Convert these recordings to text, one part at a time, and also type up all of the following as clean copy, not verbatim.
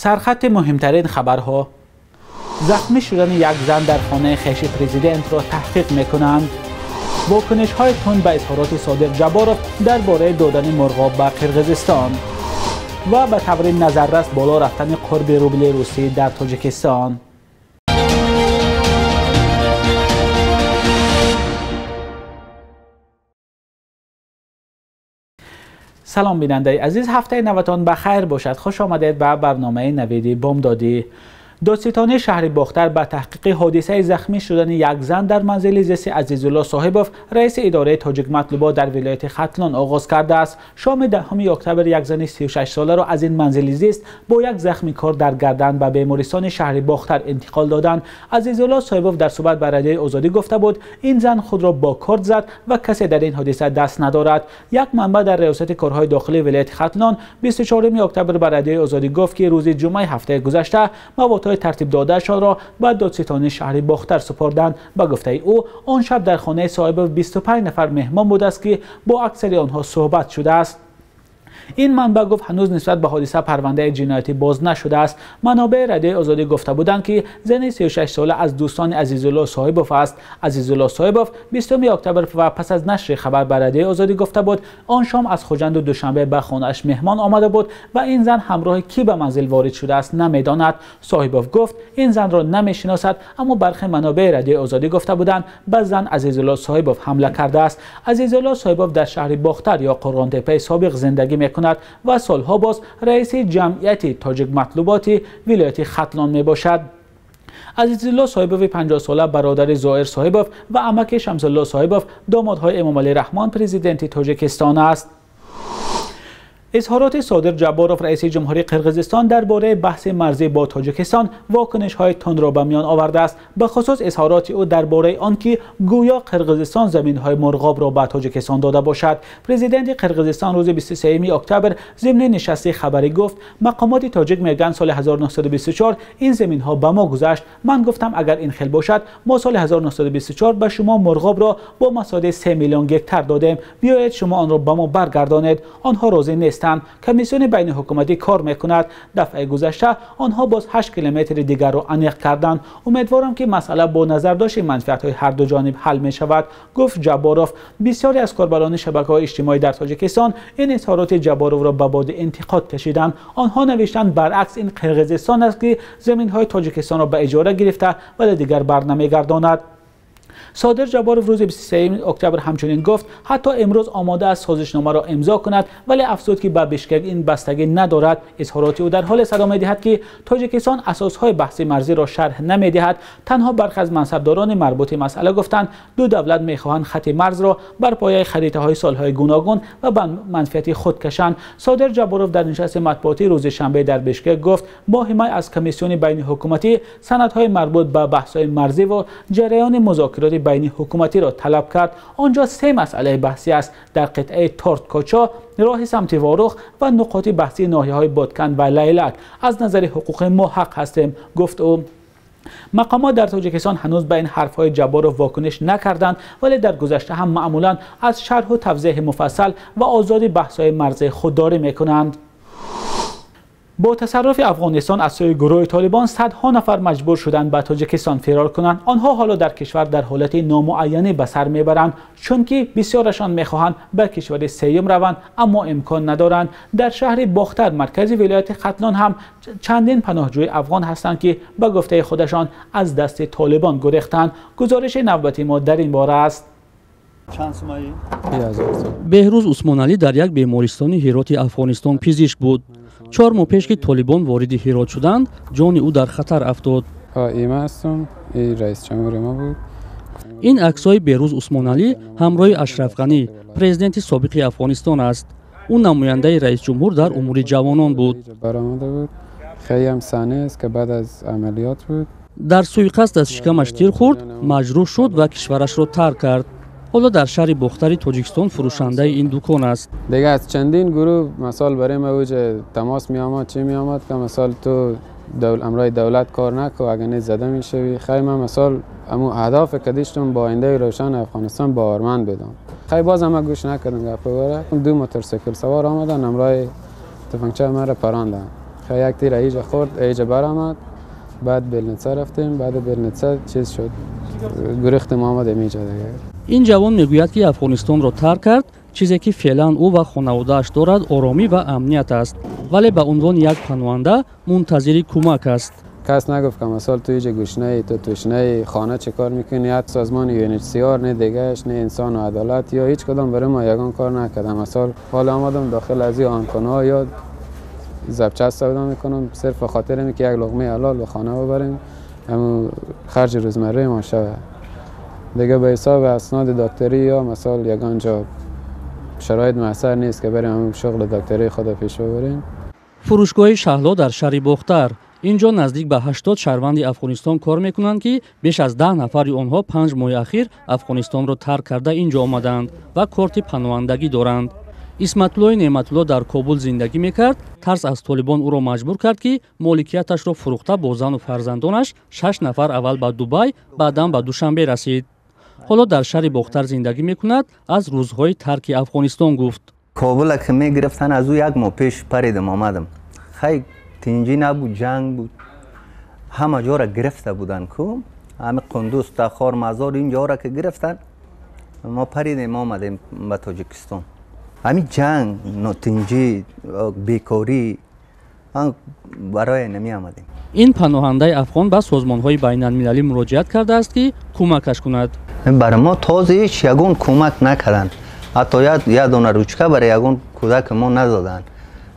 Сархати муҳимтарин хабарҳо: захмӣ шудани як зан дар хонаи хеши президентро таҳқиқ мекунанд. Вокунишҳои тунд ба изҳороти Содир Ҷабборов дар бораи додани мурғоб ба Қирғизистон ва ба таври назаррас боло рафтани қурби рубли русӣ дар Тоҷикистон. Салом бинандаи азиз, ҳафтаи наватон ба хайр бошад. Хуш омадед ба барномаи Навиди Бомдодӣ. Додситонии шаҳри Бохтар ба таҳқиқи ҳодисаи захмӣ шудани як зан дар манзили зисти Азизулло Соҳибов, раиси идораи Тоҷикматлубот дар вилояти Хатлон оғоз кардааст. Шоми 10 октябр як зани 36-соларо аз ин манзили зист бо як захми кор дар гардан ба бемористони шаҳри Бохтар интиқол доданд. Азизулло Соҳибов дар суҳбат ба Радиои Озодӣ гуфта буд, ин зан худро бо корд зад ва касе дар ин ҳодиса даст надорад. Як манбаъ дар риёсати корҳои дохилии вилояти Хатлон 24 октябр ба Радиои Озодӣ гуфт, ки рӯзи ҷумъаи ҳафтаи гузашта маводҳои тартиб додаашонро ба додситонии шаҳри Бохтар супорданд. Ба гуфтаи ӯ, он шаб дар хонаи Соҳибов 25 нафар меҳмон будааст, ки бо аксари онҳо суҳбат шудааст. Ин манбаъ гуфт, ҳанӯз нисбат ба ҳодиса парвандаи ҷиноятӣ боз нашудааст. Манобеи Радиои Озодӣ гуфта буданд, ки зани 36-сола аз дӯстони Азизулло Соҳибов аст. Азизулло Соҳибов 20 октябр ва пас аз нашри хабар ба Радиои Озодӣ гуфта буд, он шом аз Хуҷанду Душанбе ба хонааш меҳмон омада буд ва ин зан ҳамроҳи кӣ ба манзил ворид шудааст намедонад. Соҳибов гуфт, ин занро намешиносад, аммо бархе манобеи Радиои Озодӣ гуфта буданд, ба зан Азизулло Соҳибов ҳамла кардааст. Азизулло Соҳибов дар шаҳри Бохтар ё Қурғонтеппаи собиқ зиндагӣ мекунад ва солҳо боз раиси ҷамъияти Тоҷикматлуботи вилояти Хатлон мебошад. Азизулло Соҳибови 50-сола бародари Зоир Соҳибов ва амаки Шамсулло Соҳибов, домодҳои Эмомалӣ Раҳмон, президенти Тоҷикистон аст. Изҳороти Содир Ҷабборов, раиси ҷумҳурии Қирғизистон, дар бораи баҳси марзӣ бо Тоҷикистон вокунишҳои тундро ба миён овардааст. Бахусус изҳороти ӯ дар бораи он ки гӯё Қирғизистон заминҳои мурғобро ба Тоҷикистон дода бошад. Президенти Қирғизистон рӯзи 23 октябр зимни нишасти хабарӣ гуфт, мақомоти тоҷик мегӯянд соли 1924 ин заминҳо ба мо гузашт. Ман гуфтам, агар ин хел бошад, мо соли 1924 ба шумо мурғобро бо масоҳати 3 миллион гектар додем. Биёед шумо онро ба мо баргардонед. Онҳо розӣ нест. Комиссиони байниҳукуматӣ кор мекунад. Дафъаи гузашта онҳо боз 8 километри дигарро аниқ карданд. Умедворам, ки масъала бо назардошти манфиатҳои ҳар ду ҷониб ҳал мешавад, гуфт Ҷабборов. Бисёре аз корбарони шабакаҳои иҷтимоӣ дар Тоҷикистон ин изҳороти Ҷабборовро ба боди интиқод кашиданд. Онҳо навиштанд, баръакс ин Қирғизистон аст, ки заминҳои Тоҷикистонро ба иҷора гирифта, вале дигар барнамегардонад. Содир Ҷабборов рӯзи 23 октябр ҳамчунин гуфт, ҳатто имрӯз омода аст созишномаро имзо кунад, вале афзуд, ки ба Бишкек ин бастагӣ надорад. Изҳороти ӯ дар ҳоле садо медиҳад, ки Тоҷикистон асосҳои баҳси марзиро шарҳ намедиҳад. Танҳо бархе аз мансабдорони марбути масъала гуфтанд, ду давлат мехоҳанд хати марзро бар пояи харитаҳои солҳои гуногун ва ба манфиати худ кашанд. Содир Ҷабборов дар нишасти матбуотӣ рӯзи шанбе дар Бишкек гуфт, моҳи май аз комиссиони байниҳукуматӣ санадҳои марбут ба баҳсҳои марзӣ ва ҷараёни музокироти байниҳукуматиро талаб кард. Он ҷо се масъалаи баҳсӣ аст: дар қитъаи Торт-Кочо, роҳи самти Ворух ва нуқоти баҳсии ноҳияҳои Бодканд ва Лайлак. Аз назари ҳуқуқӣ мо ҳақ ҳастем, гуфт ӯ. Мақомот дар Тоҷикистон ҳанӯз ба ин ҳарфҳои Ҷабборов вокуниш накарданд, вале дар гузашта ҳам маъмулан аз шарҳу тавзеҳи муфассал ва озоди баҳсҳои марзӣ худдорӣ мекунанд. Бо тасарруфи Афғонистон аз сӯи гурӯҳи Толибон садҳо нафар маҷбур шуданд ба Тоҷикистон фирор кунанд. Онҳо ҳоло дар кишвар дар ҳолати номуайянӣ ба сар мебаранд, чунки бисёрашон мехоҳанд ба кишвари сеюм раванд, аммо имкон надоранд. Дар шаҳри Бохтар, маркази вилояти Хатлон, ҳам чандин паноҳҷӯи афғон ҳастанд, ки ба гуфтаи худашон аз дасти Толибон гурехтанд. Гузориши навбати мо дар ин бора аст. Беҳрӯз Усмоналӣ дар як бемористони Ҳироти Афғонистон пизишк буд. 4 моҳ пеш, ки Толибон вориди Ҳирот шуданд, ҷони ӯ дар хатар афтод. Ин аксҳои Беҳрӯз Усмоналӣ ҳамроҳи Ашраф Ғанӣ, президенти собиқи Афғонистон аст. Ӯ намояндаи раисҷумҳур дар умури ҷавонон буд. Дар суиқасд аз шикамаш тир хӯрд, маҷрӯҳ шуд ва кишварашро тарк кард. Ҳоло дар шаҳри Бохтари Тоҷикистон фурӯшандаи ин дукон аст. Дига аз чандин гурӯҳ масал барои ма уҷа тамос меомад, чӣ меомад, ки масал ту амрои давлат кор наку, агар не зада мешавӣ. Хай, ман масал аму ҳадафе ки доштам бо ояндаи равшан Афғонистон боварманд будам. Хай, боз ҳама гӯш накардам гапа. Ду моторсикл савор омадан, амрои туфангча маро паронданд. یک تیر ایجا خورد، ایجا برآمد. بعد بلنیتسا رفتیم، بعد بلنیتسا چیز شد، گریختیم آمدیم اینجا دیگه. این جوان میگوید که افغانستان را ترک کرد. چیزی که فعلا او و خانواده‌اش دارد آرامی و امنیت است، ولی به عنوان یک پناهنده منتظر کمک است. کس نگفت که مثلا تو اینجا گشنه ای، تو تشنه ای، خانه چه کار میکنی؟ حتی سازمان UNHCR نه دیگهش، نه انسان و عدالت یا هیچ کدام برای ما یگان کار نکردم. مثلا حالا آمدم داخل از این آنتن‌ها یا زبچست سودا میکنم، صرف خاطر اینکه که یک لقمه حلال به خانه ببریم، همون خرج روزمره ما شوه دیگه. به حساب اسناد دکتری یا مثلا یگان جا شرایط میسر نیست که بریم همون شغل دکتری خود پیش ببریم. فروشگاه شهلا در شهر باختر. اینجا نزدیک به 80 شهروند افغانستان کار میکنند که بیش از 10 نفر آنها 5 ماه اخیر افغانستان را ترک کرده اینجا آمدند و کارت پناهندگی دارند. اسمت‌الله نعمت‌الله در کابل زندگی میکرد. ترس از طالبان او را مجبور کرد که مالکیتش را فروخته با زن و فرزندانش 6 نفر اول به دوبای، بعدا به دوشنبه رسید. حالا در شهر باختر زندگی میکند. از روزهای ترک افغانستان گفت: کابل که میگرفتن از او یک ماه پیش پریدم آمدم. خیلی تنجی نبود، جنگ بود، همه جا را گرفته بودن، کو همه قندوز، تخار، مزار اینجا را که گرفتن ما پریدیم آمدیم به تاجیکستان. همین جنگ، ناتنجی، بیکاری برای نمی آمدیم. این پناهنده افغان به سازمان‌های بین‌المللی مراجعت کرده است که کمکش کند. برای ما تازه هیچ یگان کمک نکردن، حتی یک دانه روچکه برای یگان کودک ما ندادن.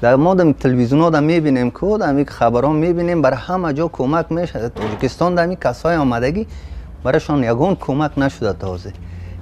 در ما در تلویزیون ها میبینیم که در خبرها میبینیم برای همه جا کمک میشه. تاجیکستان در کسای آمدگی برایشان یگان کمک نشده تازه.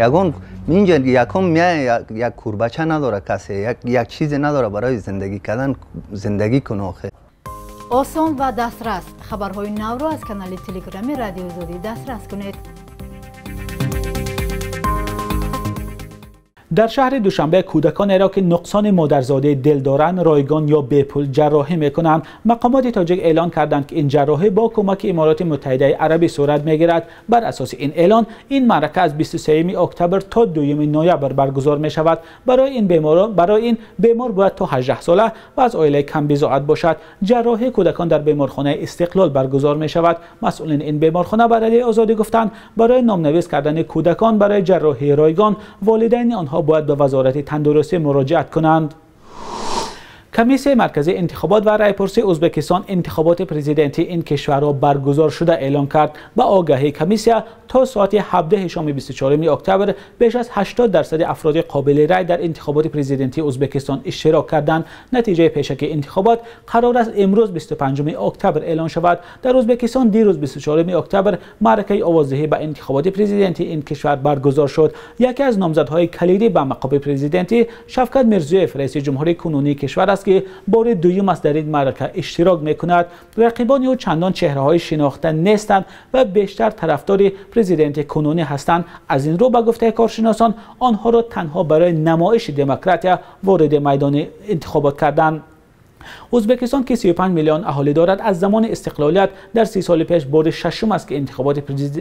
یگان اینجا یکم میای یک کوربچه نداره کسی، یک چیزی نداره برای زندگی کردن، زندگی کنه آخه. осон ва дастрас. Хабарҳои навро аз канали телеграми Радиои Озодӣ дастрас кунед. در شهر دوشنبه کودکانی را که نقصان مادرزادی دل دارند رایگان یا بیپول جراحی میکنند. مقامات تاجیک اعلان کردند که این جراحی با کمک امارات متحده عربی صورت میگیرد. بر اساس این اعلان این معرکه از 23 اکتبر تا 2 نوامبر برگزار می شود. برای این بیمار باید تا 18 ساله و از عائله کم بضاعت باشد. جراحی کودکان در بیمارخانه استقلال برگزار می شود. مسئولین این بیمارخانه برای آزادی گفتند برای نامنویس کردن کودکان برای جراحی رایگان والدین آنها باید به وزارت تندرستی مراجعت کنند. کمیسیون مرکزی انتخابات و رأی‌پرسی ازبکستان انتخابات پرزیدنتی این کشور را برگزار شده اعلان کرد. با آگاهی کمیسیون تا ساعت 17 شام 24 اکتبر بیش از 80% افراد قابل رأی در انتخابات پرزیدنتی ازبکستان اشتراک کردند. نتیجه پیشکی انتخابات قرار است امروز 25 اکتبر اعلان شود. در ازبکستان دیروز 24 اکتبر معرکه آوازدهی به انتخابات پرزیدنتی این کشور برگزار شد. یکی از نامزدهای کلیدی به مقام پرزیدنتی شفکت میرزیوف رئیس جمهوری کنونی کشور است که بار دوم است در این معرکه اشتراک میکند. رقیبان او چندان چهره‌های شناخته نیستند و بیشتر طرفدار پرزیدنت کنونی هستند. از این رو به گفته کارشناسان آنها را تنها برای نمایش دموکراتی وارد میدان انتخابات کردند. ازبکستان که 35 میلیون اهالی دارد از زمان استقلالیت در 30 سال پیش بار ششم است که انتخابات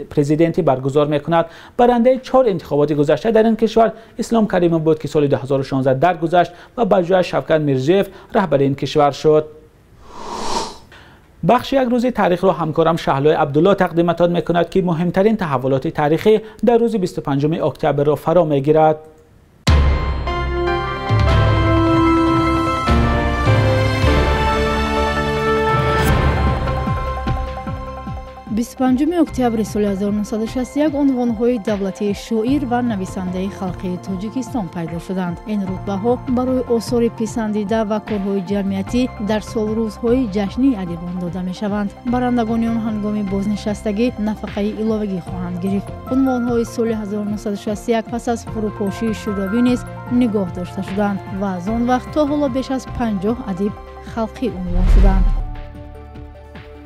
پرزیدنتی برگزار میکند. برنده 4 انتخابات گذشته در این کشور اسلام کریموف بود که سال 2016 درگذشت و به جای شوکت میرزیوف رهبر این کشور شد. بخش یک روز تاریخ را همکارم شهلای عبدالله تقدیمتان میکند که مهمترین تحولات تاریخی در روز 25 اکتبر را فرا میگیرد. بیست و پنجم октябри соли 1961 унвонҳои давлатии шоир ва нависандаи халқии Тоҷикистон пайдо шуданд. Ин рутбаҳо барои осори писандида ва корҳои ҷамъиятӣ дар солрӯзҳои ҷашнии адибон дода мешаванд. Барандагони он ҳангоми бознишастагӣ нафақаи иловагӣ хоҳанд гирифт. Унвонҳои соли 1961 пас аз фурӯпошии Шӯравӣ низ нигоҳ дошта шуданд ва аз он вақт то ҳоло беш аз 50 адиб халқӣ унвон шуданд.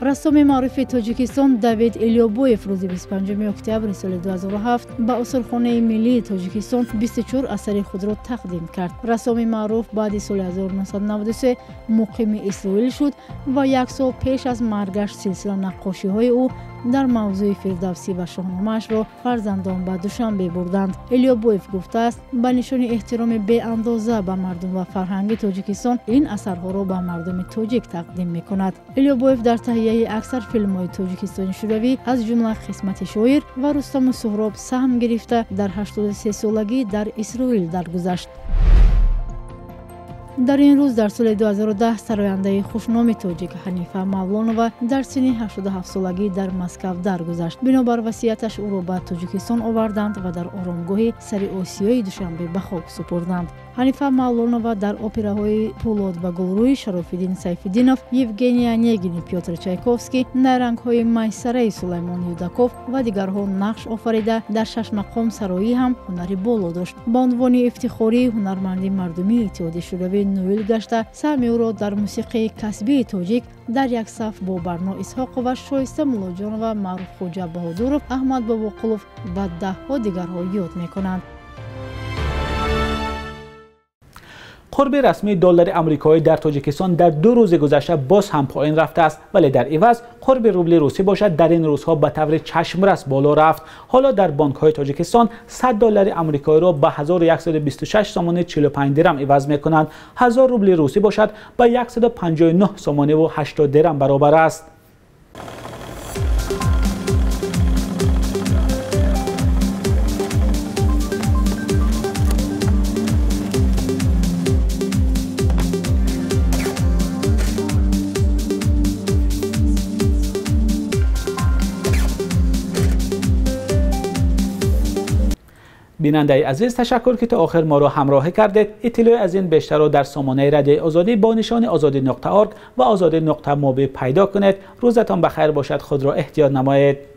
Рассоми маъруфи Тоҷикистон Давид Илёбоев рӯзи 25 октябри соли 2007 ба осорхонаи миллии Тоҷикистон 24 асари худро тақдим кард. Рассоми маъруф баъди соли 1993 муқими Исроил шуд ва як сол пеш аз маргаш силсила наққошиҳои ӯ дар мавзӯи Фирдавсӣ ва Шоҳномаашро фарзандон ба Душанбе бурданд. Илё Боев гуфтааст, ба нишони эҳтироми беандоза ба мардум ва фарҳанги Тоҷикистон ин асарҳоро ба мардуми тоҷик тақдим мекунад. Илё Боев дар таҳияи аксар филмҳои Тоҷикистони Шӯравӣ, аз ҷумла «Қисмати шоир» ва «Рустаму Суҳроб» саҳм гирифта, дар 83 солагӣ дар Исроил даргузашт. Дар ин рӯз дар соли 2010 сарояндаи хушноми тоҷик Ҳанифа Мавлонова дар синни 87 солагӣ дар Москав даргузашт. Бинобар васияташ ӯро ба Тоҷикистон оварданд ва дар оромгоҳи Сари Осиёи Душанбе ба хок супурданд. Ҳанифа Мавлонова дар операҳои «Пӯлод ва Гулрӯи» Шарофиддин Сайфиддинов, «Евгений Онегини» Пётр Чайковский, «Найрангҳои майсараи» Сулаймон Юдаков ва дигарҳо нақш офарида, дар шашмақом сароӣ ҳам ҳунари боло дошт. Ба унвони ифтихории ҳунарманди мардумии Иттиҳоди Шӯравӣ ноил гашта, саҳми ӯро дар мусиқии касбии тоҷик дар як саф бо Барно Исҳоқова, Шоиста Муллоҷонова, Маъруфхоҷа Баҳодуров, Аҳмад Бобоқулов ва даҳҳо дигарҳо ёд мекунанд. Қурби расмии доллари амрикоӣ дар Тоҷикистон дар 2 рӯзи гузашта боз ҳам поин рафтааст, вале дар иваз қурби рубли русӣ бошад, дар ин рӯзҳо ба таври чашмрас боло рафт. Ҳоло дар бонкҳои Тоҷикистон 100 доллари амрикоиро ба 1126 сомони 45 дирам иваз мекунанд. 1000 рубли русӣ бошад, ба 159 сомониву 80 дирам баробар аст. Бинандаи азиз, ташаккур, ки то охир моро ҳамроҳӣ кардед. Иттилои аз ин бештарро дар сомонаи Радиои Озодӣ бо нишони озодӣ.org ва озодӣ.mobi пайдо кунед. Рӯзатон ба хайр бошад, худро эҳтиёт намоед.